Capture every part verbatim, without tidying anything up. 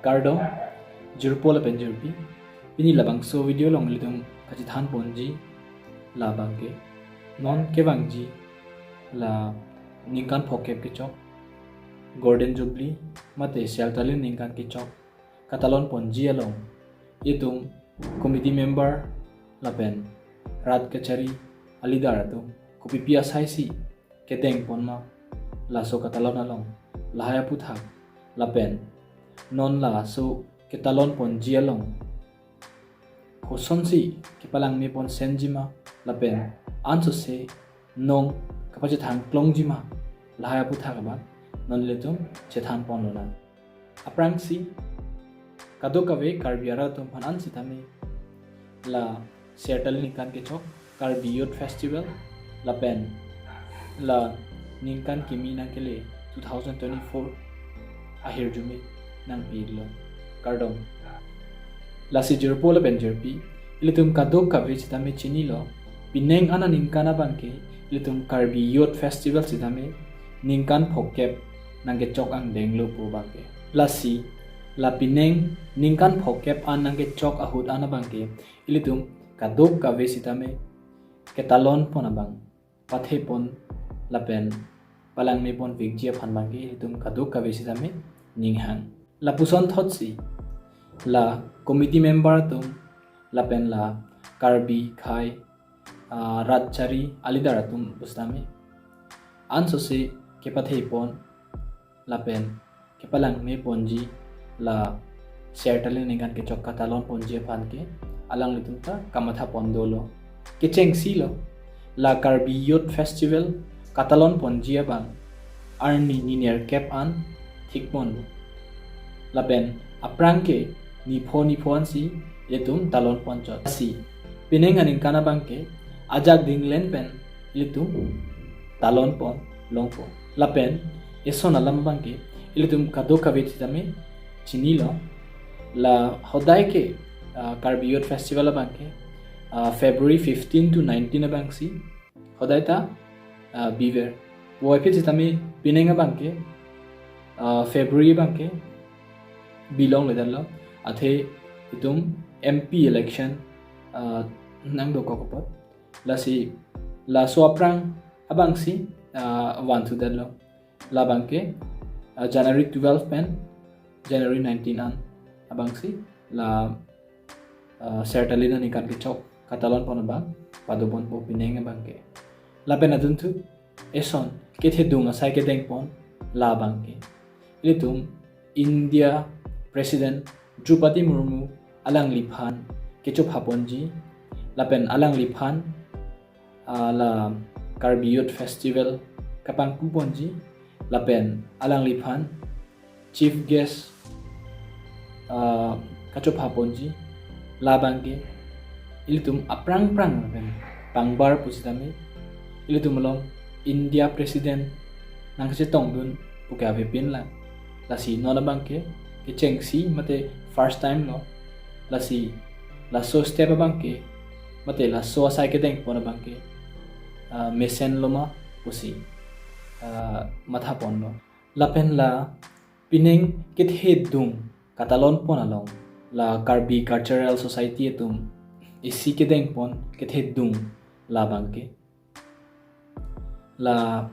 Kardom, jirpo lapen jirpi. Pini labangso video along ilitum kachethan ponji labang ke, non kevangji la ningkan phokep kechok, Golden Jubilee mate Sertalin ningkan kechok katalon ponji along, itum committee member lapen rat kachari a-leader atum kopipi asai si kedeng pon ma laso katalon along, lahai aphuthak, lapen non laso ketalon ponji along kosonsi kepalangme pon senji ma, lapen ansose non kapachethang klongji ma, lahai aphuthak abang non ilitum chethan ponlonang. Aphrangsi kadokave Karbi arat atum aphan an sitame la Sertalin ningkan kechok Karbi Youth Festival lapen la ningkan kimi nangkele two thousand twenty-four ahirjume nangpilo. Kardom. Lasi jirpo lapen jirpi, ilitum kadokave sitame chinilo, pining aningkan abang ke ilitum Karbi Youth Festival sitame ningkan phokep nangkechok angdenglo pu abang ke. Lasi la pining ningkan phokep an nangkechok ahut an abang ke ilitum kadokave sitame ketalon pon abang, pathe pon lapen palangme pon vikji aphan abang ke ilitum kadokave sitame ninghang. Lapuson thotsi la committee member atum lapen la Karbi akhei, ah, rat chari a-leader atum pusitame ansose kepathe pon lapen kepalangme ponji la Sertalin ningkan kechok katalon ponji aphan ke alanglitum ta kamatha pon dolo. Kechengsi lo, la Karbi Youth Festival katalon ponji abang arni ni nerkep an thik ponlo. Lapen aphrang ke nipho nipho ansi ilitum talon ponchot. Lasi pining aningkan abang ke ajak dinglen pen ilitum talon pon longpo. Lapen eson alam abang ke ilitum kadokave sitame chinilo, la hodai ke, ah, Karbi Youth Festival abang ke, ah, February fifteen to nineteen abangsi hodai ta, ah, biver. Puvoiphit sitame pining abang ke, ah, February abang ke bilongledetlo, athe itum M P election, ah, nangdokok apot. Lasi laso aphrang abangsi, ah, vanthudetlo. Labang ke, ah, January twelve pen January nineteen an abangsi la, ah, Sertalin aningkan kechok katalon pon abang pado ponpo pining abang ke. Lapen adunthu eson kethedung asai kedeng pon labang ke ilitum India President Droupadi Murmu alangliphan kechopha ponji lapen alangliphan, ah, la Karbi Youth Festival kapangpu ponji lapen alangliphan chief guest, ah, kachopha ponji labang ke ilitum aphrang phrang pen pangbar pusitame ilitum along India President nangkachetongdun pu ke avepin lang. Lasi non abang ke kechengsi mate first time lo. Lasi laso step abang ke mate laso asai kedeng pon abang ke, ah, mesenlo ma pusi, ah, matha ponlo. Lapen la pining kethedung katalon pon along la Karbi Cultural Society atum isi kedeng pon kethedung labang ke la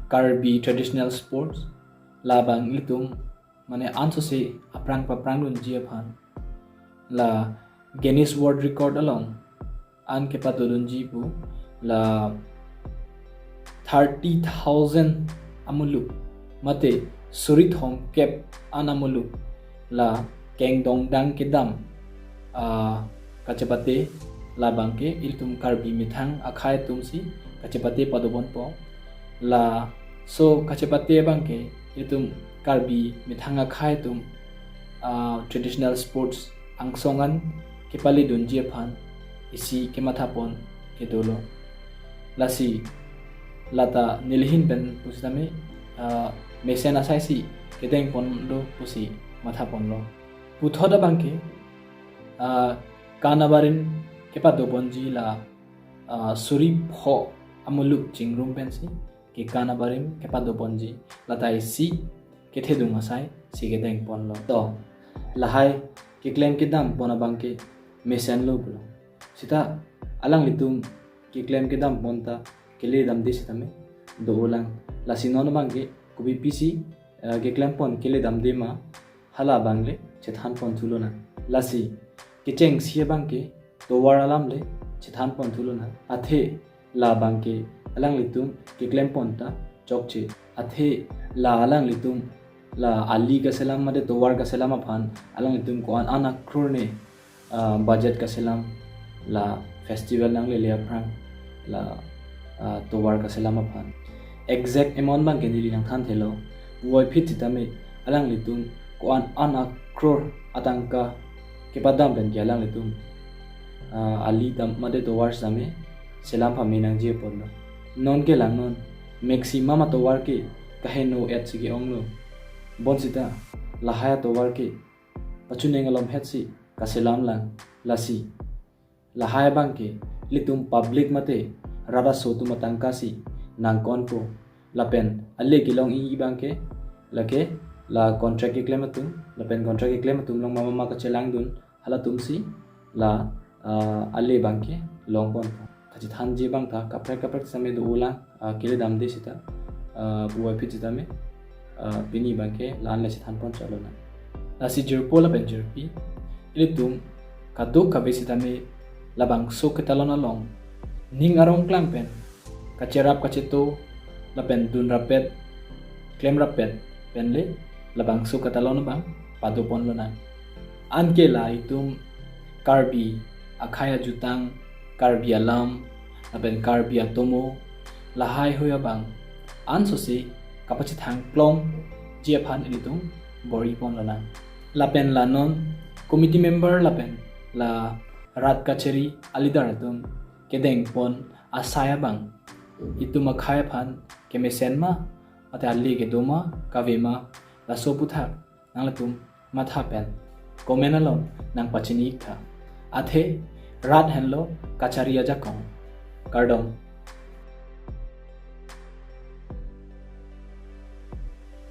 Karbi Traditional Sports labang ilitum mane ansose aphrang paphrangdunji aphan la Guinness World Record along an kepadodunji pu la thirty thousand amuluk mate suri thomkep an amuluk la kengdongdang kedam, ah, kachepate labang ke ilitum Karbi methang akhei atumsi kachepate pado ponpo. Laso kachepate abang ke ilitum Karbi methang akhei atum, ah, traditional sports angsong an kepaledunji aphan isi kematha pon kedolo. Lasi lata nelihin pen pusitame, ah, mesen asai si kedeng ponlo pusi matha ponlo. Puthot abang ke, ah, kan abarim kepado ponji la, ah, suri pho amuluk chingrum pensi ke kan abarim kepado ponji, lata isi kethedung asai si kedeng ponlo. To Lahai keklem kedam pon abang ke mesenlo pulo. Sita alanglitum keklem kedam pon ta kele damde sitame do-olang. Lasi non abang ke kopi pisi, eh, keklem pon kele damde ma, hala abang le chethan pon thulonang. Lasi kechengsi abang ke tovar alam le chethan pon thulonang. Athe la abang ke alanglitum keklem pon ta chokche. Athe la alanglitum la ali kaselam mate tovar kaselam aphan alanglitum ko-an an akror ne, ah, budget kaselam la festival nanglele aphrang la, ah, tovar kaselam aphan. Exact amount abang ke neli nangthanthelo. Puvoiphit sitame alanglitum ko-an an akror atangka kepadam pen ke alanglitum, ah, ali dam mate tovar sitame selam pame nangji aponlo. Non ke langnon, maximum atovar ke kaheno-et si ke-onglo. Bonsita lahai atovar ke pachuneng alom het si kaselam lang. Lasi lahai abang ke ilitum public mate rat aso atum atangka si nangkonpo. Lapen ale kelong-i abang ke lake la contract keklem atum, lapen contract keklem atum along mama ma kachelangdun halatum si la, ah, ale abang ke long ponpo. Kachethanji abang ta kaprek kaprek sitame do-olang, ah, kele damde sita, ah, puvoiphit sitame, ah, pini abang ke la-an le chethan pon chalonang. Lasi jirpo lapen jirpi, ilitum kadokave sitame labangso ketalon along ning arong klang pen kacherap kacheto lapen dun rapet, klem rapet pen le labangso ketalon abang pado ponlonang. Anke la itum Karbi akhei ajutang, Karbi alam lapen Karbi atomo lahai hui abang ansose kapachethang klongji aphan ilitum bor-i ponlonang. Lapen la non committee member lapen la rat kachari a-leader atum kedeng pon asai abang itum akhei aphan kemesen ma, mate ale kedo ma, kave ma, laso aputhak nanglitum matha pen comment along nangpachini-ik tha. Athe rat henlo kachari ajakong. Kardom.